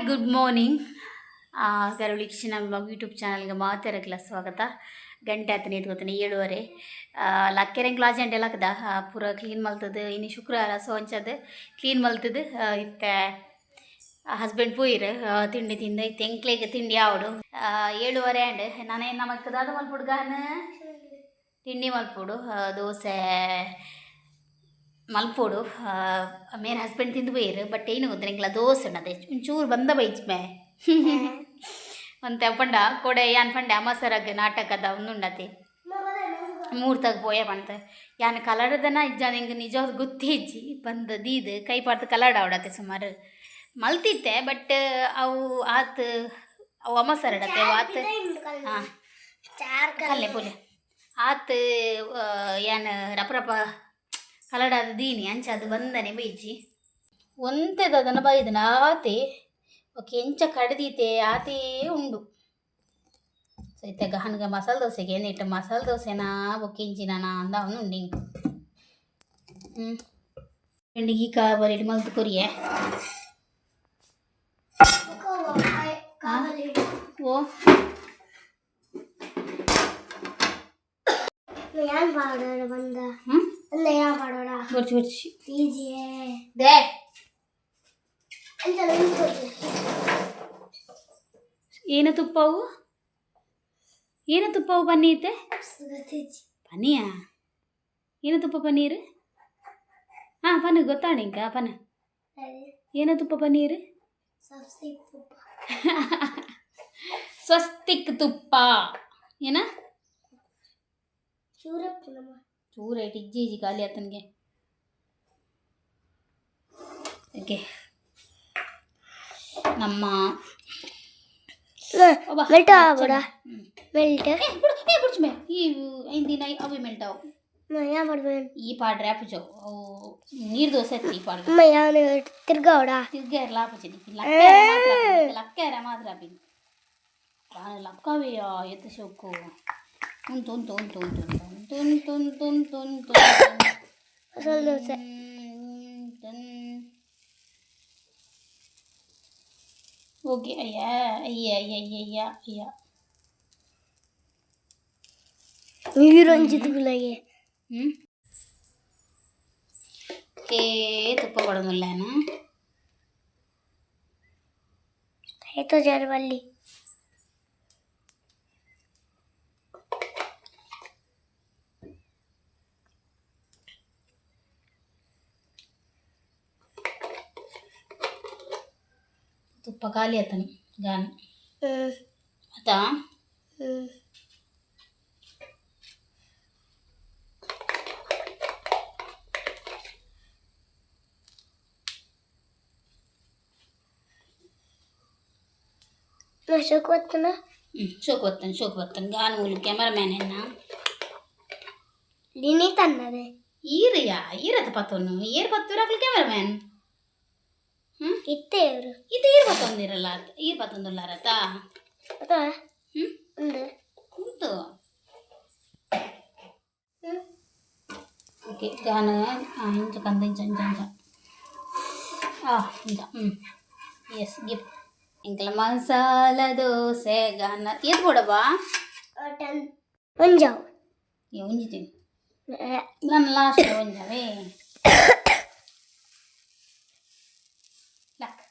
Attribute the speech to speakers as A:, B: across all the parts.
A: Good morning. ಗರುಳಿಕ್ಷಣ YouTube ಚಾನಲ್ಗೆ ಮಾತೆರಗ್ಲ ಸ್ವಾಗತ. ಗಂಟೆ ಆತನ ಎತ್ಕೋತಾನೆ 7:30. ಲಕ್ಕೆರೆಂಗ್ ಕ್ಲಾಸ್ ಲಕ್ಕದ ಪೂರ ಕ್ಲೀನ್ ಮಲ್ತದ. ಇನಿ ಶುಕ್ರವಾರ, ಸೊ ಅಂಚದ ಕ್ಲೀನ್ ಮಲ್ತದ. ಇತ್ತೆ ಹಸ್ಬೆಂಡ್ ಪೋಯಿರ್. ತಿಂಡಿ ತಿಂದು ಇತ್ತೆ ಎಂಕ್ಲೆಗ್ ತಿಂಡಿ ಆವಡು. 7:30 ಆಂಡ್. ನಾನೇನು ನಮಕ್ ದಾದ ಮಲ್ಪುಡು ಗಾನ? ತಿಂಡಿ ಮಲ್ಪೊಡು, ದೋಸೆ ಮಲ್ಪೊಡು. ಮೇನ್ ಹಸ್ಬೆಂಡ್ ತಿಂದು ಪೋಯಿರ್, ಬಟ್ ಏನು ಗೊತ್ತ, ಎಂಕ್ಲ ದೋಸೆ ಉಂಡತೆ ಒಂಚೂರು ಬಂದ ಬೈಜ್ ಮೇ ಒಂತೆ ಪಂಡ ಕೊಡೆ ಯಾನ್ ಪಂಡೆ ಅಮಸರಗ್ ನಾಟಕದ ಉಂದುಂಡತೆ, ಮೂರ್ತಗ್ ಪೋಯ ಪಂತ. ಯಾನ್ ಕಲರ್ದನ ಇಜ್ಜಾನ ಎಂಕ್ ನಿಜವಾದ್ ಗೊತ್ತೇ ಇಜ್ಜಿ. ಬಂದ್ ದೀದ್ ಕೈ ಪಾಡ್ದ್ ಕಲರ್ಡ್ ಆವಡತೆ. ಸುಮಾರು ಮಲ್ತಿತ್ತೆ, ಬಟ್ ಅವು ಆತ್ ಅವು ಅಮಸರಡತೆ, ಅವು ಆತ್. ಹಾಂ, ಕಲ್ಲೆ ಪೋಲೆ ಆತ್. ಯಾನ್ ರಪ ರಪ ಕಲಡಾದ ದೀನಿ, ಅಂಚ ಅದು ಬಂದನೆ ಬೈಜಿ. ಒಂತೆದನ ಬೈದನ ಆತೆ. ಓಕೆ, ಎಂಚ ಕಡ್ದೀತೆ ಆತೇ ಉಂಡು. ಸೊ ಇತ್ತೆ ಗಹನ್ಗ ಮಸಾಲೆ ದೋಸೆಗೆ ಏನಿಟ್ಟು ಮಸಾಲೆ ದೋಸೆನಾ ಬೊಕ್ಕ ಇಂಚಿನ ಅಂದ ಅವನು ಉಂಡು ಇಂಕ್. ಈ ಕಾವಲಿಡ್ ಮಲ್ತ್ ಕೊರಿಯೆ. ಓ.
B: ಯಾನ್ ಪಾಡೋಡ ಬಂದ?
A: ಹ್ಞೂ.
B: ಅಲ್ಲ, ಯಾನ್ ಪಾಡೋಡ?
A: ಬೊರ್ಚಿ ಬೊರ್ಚಿ.
B: ಈಜಿಯೇ.
A: They.
B: ಅಂಚಲ.
A: ಏನು ತುಪ್ಪವು, ಏನು ತುಪ್ಪವು ಪನ್ನೀತೆ? ಪನಿಯಾ? ಏನು ತುಪ್ಪ ಪನ್ನೀರ್? ಹಾಂ, ಪನ್ನ ಗೊತ್ತಾಣ ಇಂಕ ಪನ್ನ. ಏನು ತುಪ್ಪ ಪನ್ನೀರ್? ಸ್ವಸ್ತಿಕ್ ತುಪ್ಪ ಏನ? ಚೂರು ಐಟ್ ಇಜ್ಜಿ ಇಜ್ಜಿ, ಖಾಲಿ ಆತನಿಗೆ. ಓಕೆ, ನಮ್ಮ
B: ಮೆಲ್ಟ್ ಆವಡ, ಮೆಲ್ಟ್.
A: ಏ ಬಿಡು, ಏ ಬಿಡ್ಚು ಮೇ. ಈ ಐದು ದಿನ ಅವೆ ಮೆಲ್ಟ್ ಅವು.
B: ಯಾ ಮಾಡ್ಬೇನ್?
A: ಈ ಪಾಡ್ರೆ ಆಪುಜವು ಅವು. ನೀರು ದೋಸೆ ಅತ್ತಿ ಈ ಪಾಡ್ರೆ.
B: ಅಮ್ಮ, ಯಾನ್ ತಿರ್ಗಾವಡ?
A: ತಿರ್ಗಾರ ಆಪುಜಿ. ಲಕ್ಕಾರ ಮಾತ್ರ, ಲಕ್ಕಾರ ಮಾತ್ರ ಆಪಿನಿ. ಲಕ್ಕವೆಯ ಎತ್ತ ಶೋಕು ಉಂಟು ಉಂಟು ಉಂಟು ಉಂಟು ಉಂಟು ಉಂಟು ಉಂಟು ಉಂಟು ಉಂಟು.
B: ಮಸಾಲೆ ದೋಸೆ.
A: ಓಕೆ. ಅಯ್ಯ ಅಯ್ಯ ಅಯ್ಯ ಅಯ್ಯ ಅಯ್ಯ ಅಯ್ಯ.
B: ನೀರೊಂಜಿ ತುಗುಲಗೆ.
A: ಹ್ಞೂ, ಕೇ ತುಪ್ಪ ಕೊಡೋದಿಲ್ಲ.
B: ಆಯ್ತು, ಜರಬಲ್ಲಿ.
A: ತುಪ್ಪ ಖಾಲಿ ಆತನು ಗಾನ. ಆತಾ?
B: ಹ್ಞೂ. ಶೋಕ್ ಬತ್ತನ.
A: ಹ್ಞೂ, ಶೋಕ್ ಬತ್ತಾನೆ, ಶೋಕ್ ಬತ್ತಾನೆ. ಗಾನ ಮೂಲು ಕ್ಯಾಮರಾಮ್ಯಾನ್ ಎನ್ನ.
B: ಲಿನಿ ತನ್ನದೆ.
A: ಈರಯ್ಯ, ಈರತ್ತ ಪತ್ತೊನ್ನು ಏರ್ ಪತ್ತೂರು ಅಕ್ಲು ಕ್ಯಾಮರಾಮ್ಯಾನ್. ಹ್ಞೂ.
B: ಇತ್ತೇವರು.
A: ಇದು ಈರ್ ಪತ್ತೊಂದಿರಲ್ಲ, ಈರ್ ಪತ್ತೊಂದುಲ್ಲಾರತ್ತ.
B: ಅಥವಾ
A: ಹ್ಞೂ.
B: ಉಂಡು.
A: ಉಂಟು.
B: ಹ್ಞೂ.
A: ಓಕೆ, ಗಾನ ಇಂಚ ಕಂದ, ಇಂಚ ಇಂಚ ಇಂಚ. ಆ ಇಂಚ. ಹ್ಞೂ, ಎಸ್, ಗಿಫ್ಟ್ ಎಂಕಲ ಮಸಾಲ ದೋಸೆ ಗಾನ ಏತ್ ಬೋಡಬ್ಬಾ?
B: 10 ಒಂಜಾವು.
A: ಏ, ಒಂಜಿ ತಿನ್ನು. ನನ್ನ ಲಾಸ್ಟ್ ಒಂಜವೇ ಲಕ್.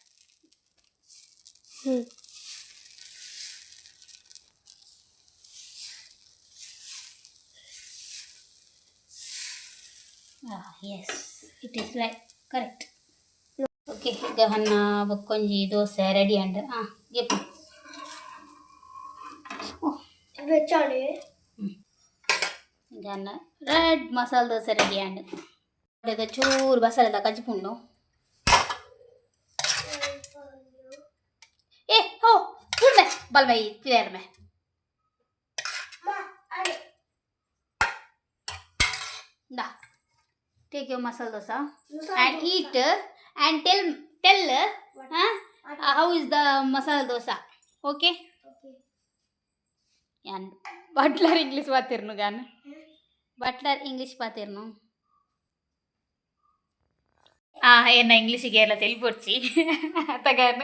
B: ಹ್ಞೂ.
A: Yes, it is like correct. Okay, ಗಹನ್ನ ಬೊಕ್ಕೊಂಜಿ ದೋಸೆ ರೆಡಿ ಅಂಡ್. ಹಾಂ, ಗೆಪ್ಪು.
B: ಬೆಚ್ಚಾಡಿ.
A: ಗಹನ್ನ ರೆಡ್ ಮಸಾಲೆ ದೋಸೆ ರೆಡಿ ಅಂಡ್. ಚೂರು ಬಸಳೆದ ಕಜ್ಪುಂಡು. ಏ ಹೋ, ಬೈ ಬಲ್ ಬೈ ಪಿದಾರ್ May. Da, take your masala dosa and eat and tell how is the masala dosa, okay? ಯಾನ್ ಬಟ್ಲರ್ ಇಂಗ್ಲೀಷ್ ಪಾತಿರ್ನು ಗಾನ, ಬಟ್ಲರ್ ಇಂಗ್ಲೀಷ್ ಪಾತಿರ್ನು. ಆ ಎನ್ನ ಇಂಗ್ಲೀಷಿಗೆ ಎಲ್ಲ ತೆಲಿಪೊಡ್ಚಿ ಅತಗಾನ.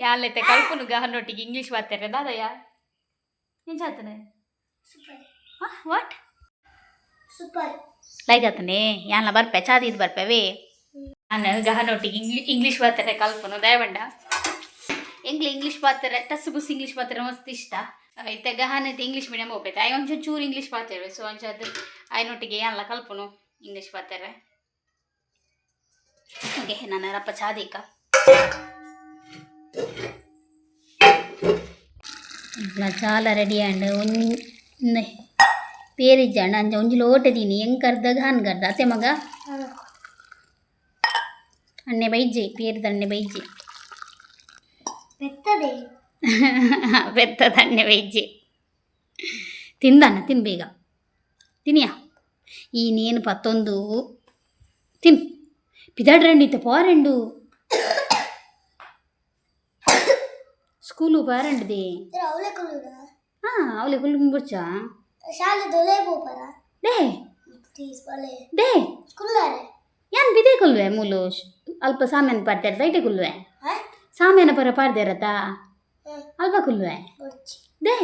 A: ಯಾನ್ಲೈತೆ ಕಲ್ಪುನು ಗಹನೊಟ್ಟಿಗೆ ಇಂಗ್ಲೀಷ್ ಮಾತಾಡ್ರೆ ದಾದಯ್ಯ ಎಂಚಾತನೆ?
B: ಸೂಪರ್.
A: What?
B: Super.
A: Like ಆತನೆ ಯಾನ್ಲ ಬರ್ಪೆ ಚಾದಿದ್ ಬರ್ಪೆವೆ. ನಾನು ಗಹನೊಟ್ಟಿಗೆ ಇಂಗ್ಲೀಷ್ ಮಾತಾರೆ ಕಲ್ಪನು ದಯವಂಡ ಎಂಗ್ಲ ಇಂಗ್ಲೀಷ್ ಪಾತಾರೆ ಟಸ್ ಬುಸ್ ಇಂಗ್ಲೀಷ್ ಪಾತಾರೆ ಮಸ್ತ್ ಇಷ್ಟ. ಇತ್ತೆ ಗಹನ ಇತ್ತೆ ಇಂಗ್ಲೀಷ್ ಮೀಡಿಯಂ ಹೋಗ್ತೈತೆ. ಆಯ್ ಒಂಚೂರು ಚೂರು ಇಂಗ್ಲೀಷ್ ಪಾತೇವೆ. ಸೊ ಅಂಚಾದ್ ಆಯ್ನೊಟ್ಟಿಗೆ ಯಾನ್ಲ ಕಲ್ಪನು ಇಂಗ್ಲೀಷ್ ಪಾತಾರೆ. ಓಕೆ, ನಾನು ರಪ್ಪ ಚಾದಿಕ್ಕ ಚಾಲ ರೆಡಿ ಆಂಡ್ ಒಂಜಿ ಪೇರಿಜ್ಜಾಂಡ ಅಂಚ ಒಂಜಿ ಲೋಟ ದೀನಿ. ಹೆಂಗ್ ಕರ್ದಾಗ ಹಾನ್ ಕರ್ದ ಅತ್ತೆ ಮಗ. ಅಣ್ಣೆ ಬೈಜೆ ಪೇರು ತಣ್ಣೆ ಬೈಜೆ.
B: ಬೆತ್ತದೆ.
A: ಬೆತ್ತ ತಣ್ಣೆ ಬೈಜೆ. ತಿಂದಣ್ಣ, ತಿನ್ ಬೇಗ ತಿನಿಯಾ. ಈ ನೇನು ಪತ್ತೊಂದು ತಿನ್ ಪಿದಾಡ್ ಇತ್ತ ಪಾರೆಂಡು ಸ್ಕೂಲು ಪಾರಂಡ್ದಿ.
B: ಅವಳೆ ಕುಲ್ಲುರ?
A: ಹಾಂ, ಅವಳೆ ಕುಲ್ಲು ಬುರ್ಚಾ.
B: ಶಾಲೆ ದೊಲೆ ಪೋಪರ?
A: ಡೇ.
B: ಪ್ಲೀಸ್ ಬಲೆ.
A: ಡೇ.
B: ಕುಲ್ಲಾರೆ.
A: ಯಾನ್ ಬಿದೆ ಕುಲ್ವೆ ಮೂಲು ಅಲ್ಪ ಸಾಮಾನು ಪಾಡ್ತಾರೆ ರೈಟೆ ಕುಲ್ವೆ.
B: ಹಾ.
A: ಸಾಮಾನ ಪರ ಪಾಡ್ದೇರತಾ. ಅಲ್ಪ ಕುಲ್ವೆ.
B: ಬುರ್ಚಿ.
A: ಡೇ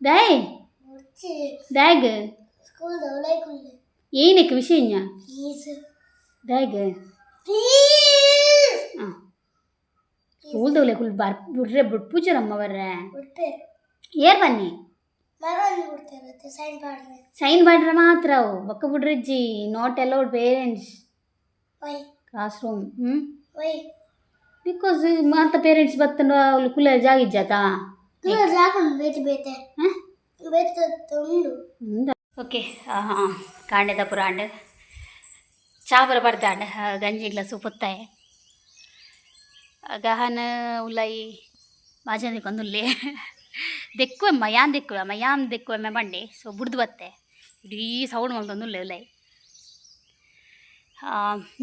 A: ಡೈ.
B: ಬುರ್ಚಿ.
A: ದ್ಯಾಗ್?
B: ಸ್ಕೂಲ್ ದೊಲೆ ಕುಲ್ಲೆ.
A: ಏನಕ್ಕೆ ವಿಷಯ?
B: ಪ್ಲೀಸ್.
A: ದ್ಯಾಗ್?
B: ಪ್ಲೀಸ್.
A: ಹಾಂ, ಸ್ಕೂಲ್ದವ್ಲೆ ಕುಲ್ ಬಾರ್ ಬುಡ್ರೆ ಬುಡ್ಪೂಜರಮ್ಮ ಬರ್ರೆ.
B: ಬಿಡ್ಪೆ.
A: ಏರ್ ಬನ್ನಿ.
B: ಮರವನ್ನು ಬಿಡ್ತಿರುತ್ತೆ ಸೈನ್ ಪಾಡ್ರೆ.
A: ಸೈನ್ ಮಾಡ್ರೆ ಮಾತ್ರ ಅವು ಬೊಕ್ಕ ಬುಡ್ರಜ್ಜಿ. Not allowed parents.
B: Why?
A: Class room ಹ್ಞೂ.
B: ವೈ?
A: Because ಮಾತ ಪೇರೆಂಟ್ಸ್ ಬತ್ತಂಡ ಅವ್ಲು ಕುಲ್ಲ ಜಾಗಿಜ್ಜಾತಾ.
B: ದೂರ ಜಾಕೊಂಡು ಬೇತೆ ಬೇತೆ.
A: ಹಾಂ.
B: ಬೇತೆ ಉಂಡು.
A: ಓಕೆ, ಕಾಂಡೆದ ಪುರಾಂಡ್ ಚಾಪುರ ಪಡ್ದಾಂಡ್ ಗಂಜಿ ಗ್ಲಾಸು ಪೊತ್ತಾಯ. ಗಹನ ಉಲೈ ಬಾಜಂದಿ ಕೊಂದುಲ್ಲೆ ದೆಕ್ಕುವೆಮ್ಮ ಯಾನ್ ದೆಕ್ಕುವೆಮ್ಮ ಯಾನ್ ದೆಕ್ಕುವೆಮ್ಮ ಬಂಡೆ. ಸೊ ಬುಡ್ದು ಬತ್ತೆ ಇಡೀ ಸೌಂಡ್ ಮಲ್ತೊಂದುಲ್ಲೆ ಉಲೈ.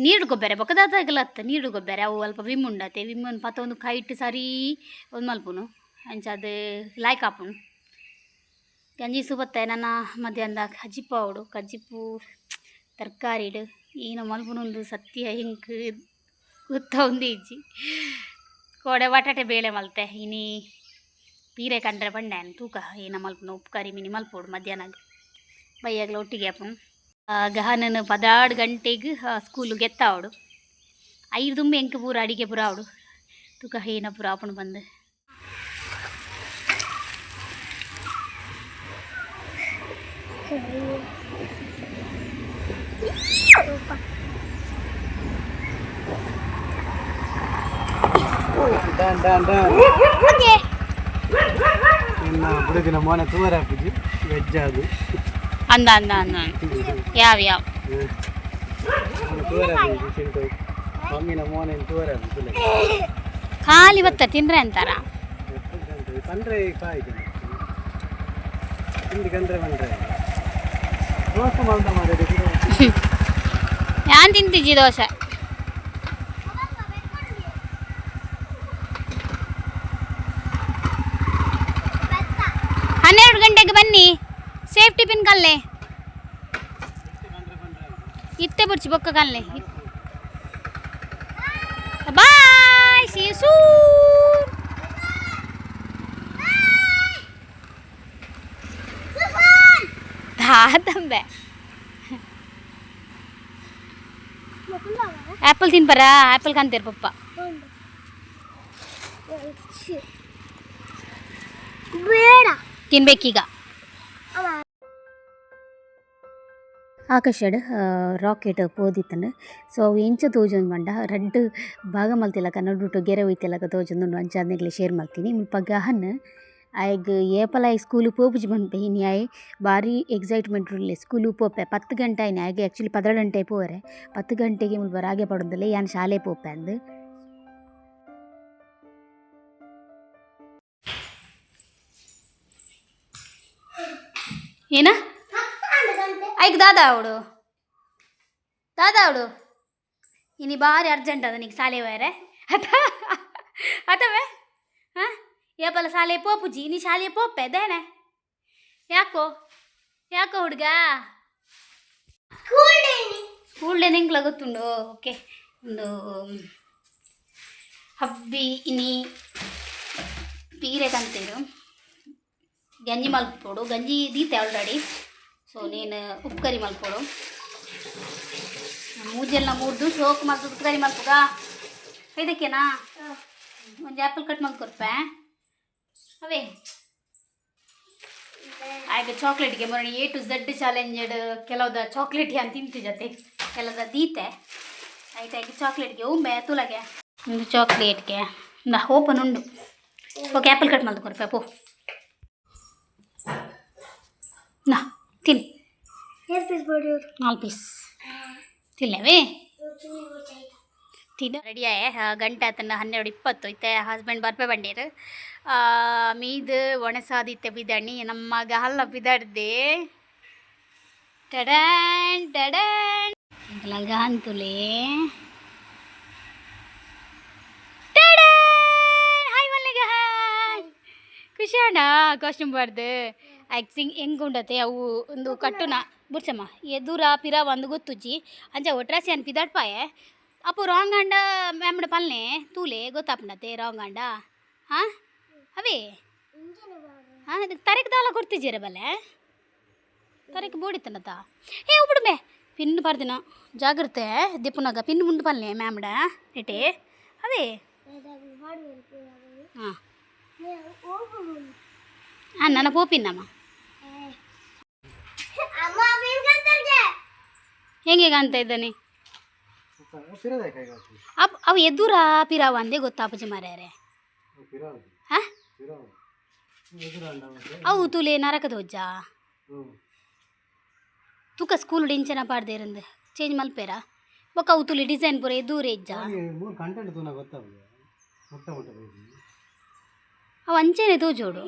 A: ನೀರು ಗೊಬ್ಬರ ಬೊಕ್ಕದಾದಾಗಲತ್ತ ನೀರು ಗೊಬ್ಬರ ಅವು ಅಲ್ಪ ವಿಮ್ ಉಂಡತೆ. ವಿಮ್ ಪತ್ತೊಂದು ಕೈಟ್ ಸರಿ ಒಂದು ಮಲ್ಪುನು ಅಂಚಾದ್ ಲಾಯ್ಕ್ ಆಪುನು. ಗಂಜಿ ಸುಬತ್ತೆ. ನನ್ನ ಮಧ್ಯಾಹ್ನದ ಕಜಿಪ್ಪು ಆವಡು ಕಜಿಪ್ಪು ತರಕಾರಿಡ್ ಏನ ಮಲ್ಪುನೊಂದು ಸತ್ಯ ಹಿಂಕ್ ಗೊತ್ತೊಂದು ಇಜ್ಜಿ. ಕೋಡೆ ಬಟಾಟೆ ಬೇಳೆ ಮಲ್ತೆ. ಇನಿ ಪೀರೆ ಕಂಡ್ರೆ ಬಂಡೆ ತೂಕ ಏನ ಮಲ್ಪುನು. ಉಪ್ಪು ಕರಿ ಮಿನಿ ಮಲ್ಪೋಡು ಮಧ್ಯಾಹ್ನ ಬಯ್ಯಾಗ್ಲ ಒಟ್ಟಿಗೆ ಆಪುನು. ಗಹನನ 12 ಗಂಟೆಗೆ ಸ್ಕೂಲು ಗೆತ್ತಾವಡು. ಐದು ದುಂಬೆ ಎಂಕ್ ಪೂರ ಅಡಿಗೆ ಪೂರ ಆವಡು. ತೂಕ ಏನ ಪೂರ ಆಪುನು ಬಂದು.
C: Done done done.
B: Okay.
C: ಇನ್ನು ಬುಡದಿನ ಮೋನೆ ತೂವರೆ ಹಾಕುಜಿ ವೆಜ್ ಅದು.
A: ಅಂದ ಅಂದ ಅಂದ ಯಾವ ಯಾವ.
C: ಮೋನೆ ತೂವರೆ ಹಾಕುಜಿ ಚಿಂಟು ಮಮ್ಮಿನ ಮೋನೆ ತೂವರೆ ಹಾಕುಜಿ.
A: ಖಾಲಿ ಬತ್ತ ತಿಂದ್ರೆ ಅಂತಾರ.
C: ಪಂಡ್ರೆ ಕಾಯ್ತು ತಿಂಡಿ ಕಂಡ್ರೆ ಬಂದ್ರೆ ದೋಸೆ ಮಲ್ದ ಮಾರೆ.
A: ಯಾನ್ ತಿಂತಿಜ್ಜಿ ದೋಸೆ. 12 ಗಂಟೆಗೆ ಬನ್ನಿ. ಸೇಫ್ಟಿ ಪಿನ್ ಕಲ್ಲೆ ಇತ್ತೆ ಬುರ್ಚಿ ಬೊಕ್ಕ ಕಲ್ಲೆ. Bye, see you soon. ದಾದಂಬೆ ಆ್ಯಪಲ್ ತಿನ್ಪರಾ? ಆ್ಯಪಲ್ ಕಾಂತೀರ್ ಪಪ್ಪ.
B: ಬೇಡ.
A: ತಿನ್ಬೇಕೀಗ. ಆಕಾಶಡ್ ರಾಕೆಟ್ ಪೋದಿತ್ತಂಡ್. ಸೊ ಅವು ಎಂಚ ತೋಜೊಂದು ಪಂಡ ರಡ್ಡ್ ಭಾಗ ಮಲ್ತಿಲಕ ನಡುಟು ಗೆರೆ ಒಯ್ತಿಲಕ ತೋಜೊಂದುಂಡು. ಅಂಚಾದ್ ನಿಕ್ಲೆ ಶೇರ್ ಮಲ್ತೀನಿ. ಮುಲ್ಪ ಗಹನ್ ಆಯಗ್ ಏಪಲ ಆಯೆ ಸ್ಕೂಲ್ ಪೋಪುಜಿ ಪನ್ಪೆ. ಇನಿ ಆಯೆ ಬಾರಿ ಎಕ್ಸೈಟ್ಮೆಂಟ್ ಉಲ್ಲೆ ಸ್ಕೂಲ್ ಪೋಪೆ. 10 ಗಂಟೆ ಆಯ್ನೆ ಆಯಗ್. ಆ್ಯಕ್ಚುಲಿ 12 ಗಂಟೆ ಪೋವರೆ. 10 ಗಂಟೆಗೆ ಮುಲ್ಪ ರಾಗೆ ಪಾಡೊಂದುಲ್ಲೆ ಯಾನ್ ಶಾಲೆ ಪೋಪೆ ಅಂದ್. ಏನ? ಐಕ್ ದಾದಾ ಅವಡು ದಾದಾ ಅವಡು. ಇನಿ ಬಾರಿ ಅರ್ಜೆಂಟ್ ಅದ ನಿಕ್ ಶಾಲೆ ಹೋಯರೆ ಅತ ಅತವೇ? ಹಾಂ, ಏಪಲ ಶಾಲೆ ಪೋಪುಜಿ, ಇನಿ ಶಾಲೆ ಪೋಪೆ ದೇನೆ. ಯಾಕೋ ಯಾಕೋ ಹುಡುಗ?
B: School day.
A: ಸ್ಕೂಲ್ ಡೇ ನಿಂಕ್ಲ ಗೊತ್ತುಂಡು. ಓಕೆ, ಒಂದು ಹಬ್ಬಿ ಇನಿ ಪೀರೆ ಕಂತೇರು ಗಂಜಿ ಮಲ್ಪೊಡು. ಗಂಜಿ ದೀತೆ ಆಲ್ರೆಡಿ. ಸೊ ನೀನು ಉಪ್ಕರಿ ಮಲ್ಪೊಡು. ಮೂಜೆಲ್ಲ ಮೂರ್ದು ಶೋಕ್ ಮಲ್ತು ಉಪ್ಕರಿ ಮಲ್ಪುಗ. ಇದಕ್ಕೇನಾ ಒಂಜಿ ಆ್ಯಪಲ್ ಕಟ್ ಮಲ್ಕೊರ್ಪೆ ಅವೇ. ಆಯ್ತು, ಚಾಕ್ಲೇಟ್ಗೆ ಮೊನ್ನೆ ಎ ಟು ಝಡ್ ಚಾಲೆಂಜ್ ಕೆಲವ್ದ ಚಾಕ್ಲೇಟ್ ಅಂತ ತಿಂತು ಜೊತೆ ಕೆಲದ ದೀತೆ. ಆಯ್ತು ಆಯ್ತು, ಚಾಕ್ಲೇಟ್ಗೆ ಉಂಬೆ ತುಲಗೆ ಒಂದು ಚಾಕ್ಲೇಟ್ಗೆ ಇಂದ ಓಪನ್ ಉಂಡು. ಓಕೆ, ಆ್ಯಪಲ್ ಕಟ್ ಮಲ್ತು ಕೊರ್ಪೆ ಪೋ. ನಾ ತಿನ್.
B: ಎಷ್ಟು ಪೀಸ್ ಬೋಡಿ?
A: ನಾಲ್ಕು ಪೀಸ್ ತಿನ್ನವೇ. ತಿನ್ನು. ರೆಡಿ ಆಯೆ. ಗಂಟೆ ಆತನ 12:20. ಇತ್ತೆ ಹಸ್ಬೆಂಡ್ ಬರ್ಪೆ ಬಂಡೀರು. ಮೀದು ಒಣಸಾದಿತ್ತೆ ಬಿದಣಿ ನಮ್ಮ ಗಹಲ್ಲ ಬಿದಡ್ದೆ. ಟಡಾನ್ ಟಡಾನ್ ಗಹಂತುಲೆ. ಟಡಾನ್! Hi ಮಲ್ಲಿಗ, hi. ಖುಷಿ ಅಣ್ಣ ಕಾಸ್ಟ್ಯೂಮ್ ಬಾರ್ದು. ಆ್ಯಕ್ಟಿಂಗ್ ಹೆಂಗೆ ಉಂಡತೆ ಅವು ಒಂದು ಕಟ್ಟುನ ಬುಡ್ಸಮ್ಮ. ಎದುರ ಪಿರ ಒಂದು ಗೊತ್ತುಜ್ಜಿ. ಅಂಚ ಒಟ್ರಾಸಿ ಅನ್ ಪಿದಾಡ್ಪಾಯೆ. ಅಪ್ಪು ರಾಂಗ್ ಅಂಡ ಮ್ಯಾಮ್ಡ ಪಲ್ನೆ ತೂಲೆ ಗೊತ್ತಾಪುಂಡತೆ ರಾಂಗ್ ಅಂಡ. ಹಾಂ ಅವೇ. ಹಾಂ, ಅದಕ್ಕೆ ತರಕ್ ದಾಲ ಕೊಡ್ತಿದ್ದೀರ ಬಲ್ಲೆ. ತರಕ್ ಬೋಡಿತ್ತನತ. ಏ ಉಬಿಡುಮೆ ಪಿನ್ ಪಾಡ್ದಿನ. ಜಾಗ್ರತೆ ದಿಪ್ಪುನಾಗ ಪಿನ್ ಮುಂಡು ಪಲ್ನೆ ಮ್ಯಾಮ್ಡ ನೆಟೆ ಅವೇ. ಹಾಂ ಹಾಂ, ನನ್ನ ಪೋಪಿನ್ನಮ್ಮ.
B: ಅಮ್ಮ ಮೀನ್.
A: ಹೆಂಗೆ ಕಾಣ್ತಾ ಇದ್ದಾನೆ? ಅಪ್ ಅವು ಎದುರ ಪಿರಾವ ಅಂದೇ ಗೊತ್ತಾಪುಜಿ ಮಾರ್ಯಾರೆ. ಹಾಂ, ಅವು ತುಲೆ ನರಕದ ಹೊಜ್ಜ ತುಕ. School ಇಂಚನ ಪಾಡ್ದೇರಂದು change ಮಲ್ಪೇರ. ಬೊಕ್ಕ ಅವು ತುಲೆ ಡಿಸೈನ್ ಪೂರ ಎದೂರ ಇಜ್ಜ.
C: ಮೂರು ಕಂಟೆಂಟ್ ತೂನ ಗೊತ್ತಾಗ್ತದೆ ಮುಟ್ಟ ಮುಟ್ಟ.
A: ಅವು ಅಂಚೆನೆ ತೋಜೋಡು.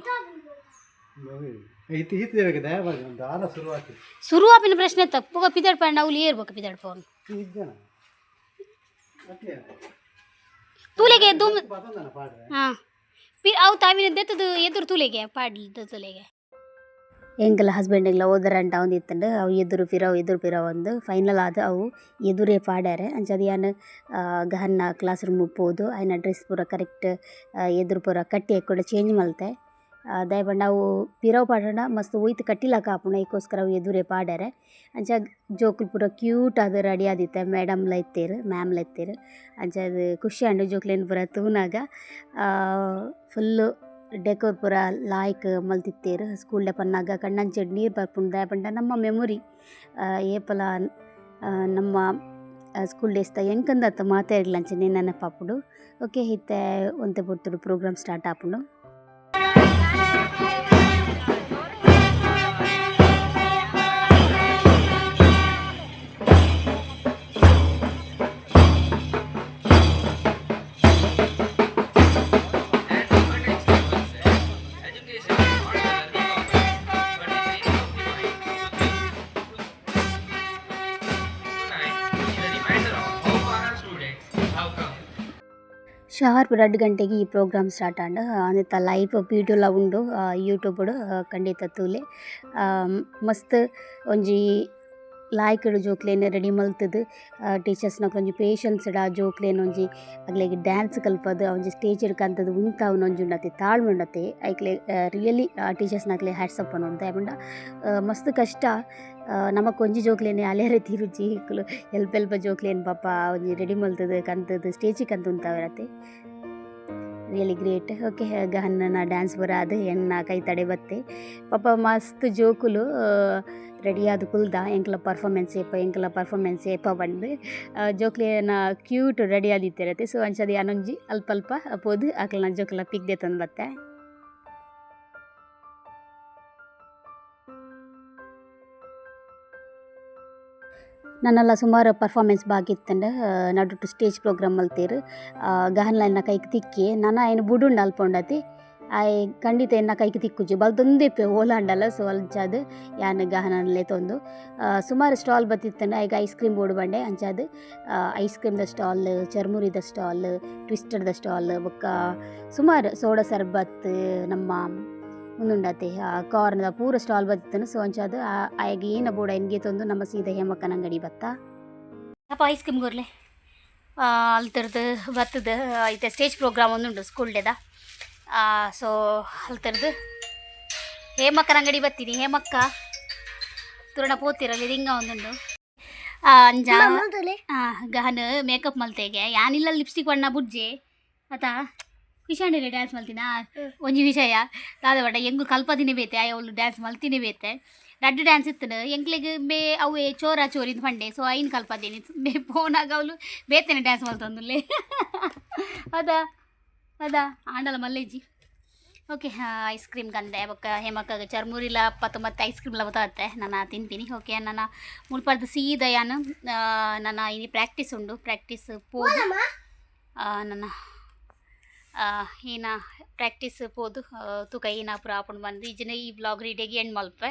C: ಇತ್ತು ಈತ್ ದೇವಕ್ಕೆ ದಯ ಬರ್ದು ಒಂದು ಆಲ ಶುರು ಆಗ್ತದೆ.
A: ಸುರು ಆಪಿನ ಪ್ರಶ್ನೆ ತಪ್ಪು. ಬೊಕ ಪಿದಡ್ಪಂಡ ಅವ್ಲು ಏರ್ಬೇಕು ಪಿದಡ್ಪೋನು.
C: ಇಜ್ಜನ ಅತ್ತೆ.
A: ತೂಲೆಗೆ ದುಮ್.
C: ಪತಂದನ ಪಾಡ್ರೆ.
A: ಹಾಂ, ಪಿ ಅವು ತಾವಿನ ದೆತ್ತದು ಎದುರು ತೂಲೆಗೆ ಪಾಡ್ದು ತೂಲೆಗೆ. ಎಂಕಲ ಹಸ್ಬೆಂಡಿಗ್ಲ ಓದರಂಟ ಒಂದಿತ್ತಂಡು. ಅವು ಎದುರು ಪಿರವು ಎದುರು ಪಿರವು ಒಂದು ಫೈನಲ್ ಆದ ಅವು ಎದುರೇ ಪಾಡ್ಯಾರೆ. ಅಂಚಾದ್ ಯಾನ್ ಗಹನ್ನ ಕ್ಲಾಸ್ ರೂಮ್ ಪೋದು ಆಯ್ನ ಡ್ರೆಸ್ ಪೂರ ಕರೆಕ್ಟ್ ಎದುರು ಪೂರ ಕಟ್ಟಿ ಕೂಡ ಚೇಂಜ್ ಮಲ್ತೆ. ದಾಯೆ ಪಂಡ ಅವು ಪಿರವು ಪಾಡಂಡ ಮಸ್ತ್ ಒಯ್ತು ಕಟ್ಟಿಲಕ ಆಪುಂಡು. ಐಕೋಸ್ಕರ ಅವು ಎದುರೇ ಪಾಡ್ಯಾರೆ. ಅಂಚ ಜೋಕುಲು ಪೂರ ಕ್ಯೂಟ್ ಆದ್ ರೆಡಿ ಆದಿತ್ತೆ. ಮೇಡಮ್ಲ ಇತ್ತೆರ್, ಮ್ಯಾಮ್ಲ ಇತ್ತೆರ್. ಅಂಚಾದ್ ಖುಷಿ ಆಂಡ್ ಜೋಕ್ಲೆನ್ ಪೂರ ತೂನಗ. ಫುಲ್ಲು ಡೆಕೋರ್ ಪೂರ ಲಾಯ್ಕ್ ಮಲ್ತಿತ್ತೆರ್. ಸ್ಕೂಲ್ಡೆ ಪನ್ನಗ ಕಣ್ಣಂಚೆಡ್ ನೀರು ಬರ್ಪುಂಡು. ದಾಯೆ ಪಂಡ ನಮ್ಮ ಮೆಮೊರಿ ಏಪಲ ನಮ್ಮ ಸ್ಕೂಲ್ ಡೇಸ್ದ ಎಂಕಂದತ್ತ ಮಾತೆರ್ಗ್ಲ ಅಂಚನೆ ನೆನಪಾಪುಂಡು. ಓಕೆ, ಇತ್ತೆ ಒಂತೆ ಪೊರ್ತುಡು ಪ್ರೋಗ್ರಾಮ್ ಸ್ಟಾರ್ಟ್ ಆಪುಂಡು.
D: And Albert Einstein once said, "Education is not the learning of books, but the training of the mind to think." Tonight is a reminder of how far our students have come.
A: Sharp 2 ಗಂಟೆಗೆ ಈ programme start ಆಂಡ್. ಅಂದೆತ live ವೀಡಿಯೋಲ ಉಂಡು ಯೂಟ್ಯೂಬ್ಡ್, ಖಂಡಿತ ತೂಲೆ. ಮಸ್ತ್ ಒಂಜಿ ಲಾಯ್ಕ್ಡ್ ಜೋಕ್ಲೆನ್ ready ಮಲ್ತುದು ಟೀಚರ್ಸ್ನಕುಲು ಒಂಜಿ patience ಆ ಜೋಕ್ಲೆನ್ ಒಂಜಿ ಅಕ್ಲೆಗ್ ಡ್ಯಾನ್ಸ್ ಕಲ್ಪದ್ ಒಂಜಿ ಸ್ಟೇಜ್ ಕಂತುದು ಉಂತಾವುನ ಒಂಜಿ ಉಂಡತೆ, ತಾಳ್ಮೆ ಉಂಡತೆ ಐಕ್ಲೆ. ರಿಯಲಿ ಟೀಚರ್ಸ್ನಕ್ಲೆ ಹ್ಯಾಟ್ಸ್ ಆಫ್ ಪನೊಡು. ದಾಯೆ ಪಂಡ ಮಸ್ತ್ ಕಷ್ಟ. ನಮಕ್ ಒಂಜಿ ಜೋಕ್ಲೆನ್ ಅಲೆರೆ ತೀರುಜಿ. ಇಕುಲು ಎಲ್ಪ ಎಲ್ಪ ಜೋಕ್ಲೆನ್ ಪಾಪ ಒಂಜಿ ರೆಡಿ ಮಲ್ತುದು ಕಂತುದು ಸ್ಟೇಜಿಗೆ ಕಂತು ಉಂತಾವೆರತೆ. Really great. ಓಕೆ, ಗಹನ್ನ ಡ್ಯಾನ್ಸ್ ಪೂರ ಆದ್ ಎನ್ನ ಕೈ ತಡೆ ಬತ್ತೆ. ಪಾಪ ಮಸ್ತ್ ಜೋಕುಲು ರೆಡಿ ಆದ್ ಕುಲ್ದ, ಎಂಕ್ಲ ಪರ್ಫಾರ್ಮೆನ್ಸ್ ಏಪ, ಎಂಕ್ಲ ಪರ್ಫಾರ್ಮೆನ್ಸ್ ಏಪ ಪಂದ್. ಜೋಕ್ಲೆನ ಕ್ಯೂಟ್ ರೆಡಿ ಆದಿತ್ತೆರತೆ. ಸೊ ಅಂಚಾದ್ ಯಾನೊಂಜಿ ಅಲ್ಪ ಅಲ್ಪ ಪೋದು ಅಕ್ಲೆನ ಜೋಕುಲ್ನ ಪಿಕ್ ದೆತ್ತೊಂದು ಬತ್ತೆ. ನನಲ ಸುಮಾರು ಪರ್ಫಾರ್ಮೆನ್ಸ್ ಬಾಕಿ ಇತ್ತಂಡ. ನಡುಟು ಸ್ಟೇಜ್ ಪ್ರೋಗ್ರಾಮ್ ಮಲ್ತೇರು. ಗಹನ್ಲ ಎನ್ನ ಕೈಕ್ ತಿಕ್ಕಿ. ನನ ಐನ್ ಬುಡುಂಡ ಅಲ್ಪ ಉಂಡತಿ. ಆಯೆ ಖಂಡಿತ ಎನ್ನ ಕೈಕ್ ತಿಕ್ಕುಜಿ, ಬಲ್ತೊಂದೇ ಓಲಾಂಡಲ. ಸೊ ಅಂಚಾದ್ ಯಾನ್ ಗಹನನ್ ಲೆತೊಂದು ಸುಮಾರು ಸ್ಟಾಲ್ ಬತ್ತಿತ್ತಂಡ. ಐಕ್ ಐಸ್ ಕ್ರೀಮ್ ಬೋಡು ಬಂಡೆ. ಅಂಚಾದ್ ಐಸ್ ಕ್ರೀಮ್ದ ಸ್ಟಾಲ್, ಚರ್ಮುರಿದ ಸ್ಟಾಲ್, ಟ್ವಿಸ್ಟರ್ದ ಸ್ಟಾಲ್, ಬೊಕ್ಕ ಸುಮಾರು ಸೋಡಾ ಸರ್ಬತ್, ನಮ್ಮ ಉಂದುಂಡತೆ ಕಾರ್ನ್ದ ಪೂರ ಸ್ಟಾಲ್ ಬತ್ತಿತ್ತಂಡ. ಸೊ ಅಂಚಾದ್ ಆಯಗ್ ಏನ ಬೋಡ ಐನ್ ಗೆತೊಂದು ನಮ್ಮ ಸೀದಾ ಹೇಮಕ್ಕನ ಅಂಗಡಿ ಬತ್ತ. ಅಪ್ಪ ಐಸ್ ಕ್ರೀಮ್ ಕೊರ್ಲೆ. ಅಲ್ತರ್ದು ಬತ್ತುದು ಇತ್ತೆ ಸ್ಟೇಜ್ ಪ್ರೋಗ್ರಾಮ್ ಒಂದುಂಡು ಸ್ಕೂಲ್ ಡೇದ. ಸೊ ಅಲ್ತರ್ದು ಹೇಮಕ್ಕನ ಅಂಗಡಿ ಬತ್ತೀನಿ. ಹೇಮಕ್ಕ ತುರಣ ಪೋತಿರಲ್ಲಿ ರಿಂಗ ಒಂದುಂಡು. ಅಂಜ ಗಹನ ಮೇಕಪ್ ಮಲ್ತೆಗೆ ಯಾನಿಲ್ಲ ಲಿಪ್ಸ್ಟಿಕ್ ಬಣ್ಣ ಬುಡ್ಜೆ ಅತಾ ಖುಷಿಯಾಂಡಿಲ್ಲ ಡ್ಯಾನ್ಸ್ ಮಲ್ತಿನ. ಒಂಜಿ ವಿಷಯ ದಾದ ಬಟ ಎಂಗು ಕಲ್ಪದಿನಿ ಬೇತೆ ಆಯ್ ಅವಳು ಡ್ಯಾನ್ಸ್ ಮಲ್ತಿನಿ ಬೇತೆ. ರಡ್ಡ್ ಡ್ಯಾನ್ಸ್ ಇತ್ತನು ಎಂಕ್ಲೆಗ್ ಬೇ ಅವೇ ಚೋರ ಚೋರಿಂದ್ ಪಂಡೆ. ಸೊ ಐನ್ ಕಲ್ಪದೀನಿ ಬೇ ಪೋನಾಗ ಅವಳು ಬೇತೆನೆ ಡ್ಯಾನ್ಸ್ ಮಲ್ತೊಂದುಲ್ಲೆ ಅದ ಅದ ಆಂಡಲ ಮಲ್ಲೇಜಿ. ಓಕೆ, ಐಸ್ ಕ್ರೀಮ್ ಕಂದೆ ಬೊಕ್ಕ ಹೇಮಕ್ಕಗ ಚರ್ಮುರಿಲ ಪತ್ತು ಮತ್ತು ಐಸ್ ಕ್ರೀಮ್ ಲ ಬತ್ತಾತೆ ನಾನು ತಿನ್ಪಿನಿ. ಓಕೆ, ನನ್ನ ಮುಲ್ಪರ್ದು ಸೀದ ಯಾನು ನನ್ನ ಇನಿ ಪ್ರಾಕ್ಟೀಸ್ ಉಂಡು, ಪ್ರಾಕ್ಟೀಸ್ ಪೋದು ನನ್ನ ಏನ ಪ್ರಾಕ್ಟೀಸ್ ಪೋದು ತೂಕ ಏನ ಪೂರ ಆಪುಂಡು ಬಂದು ಇಜ್ಜಿನ ಈ ವ್ಲಾಗ್ ರೀಡಿಯಾಗಿ ಎಂಡ್ ಮಲ್ಪೆ.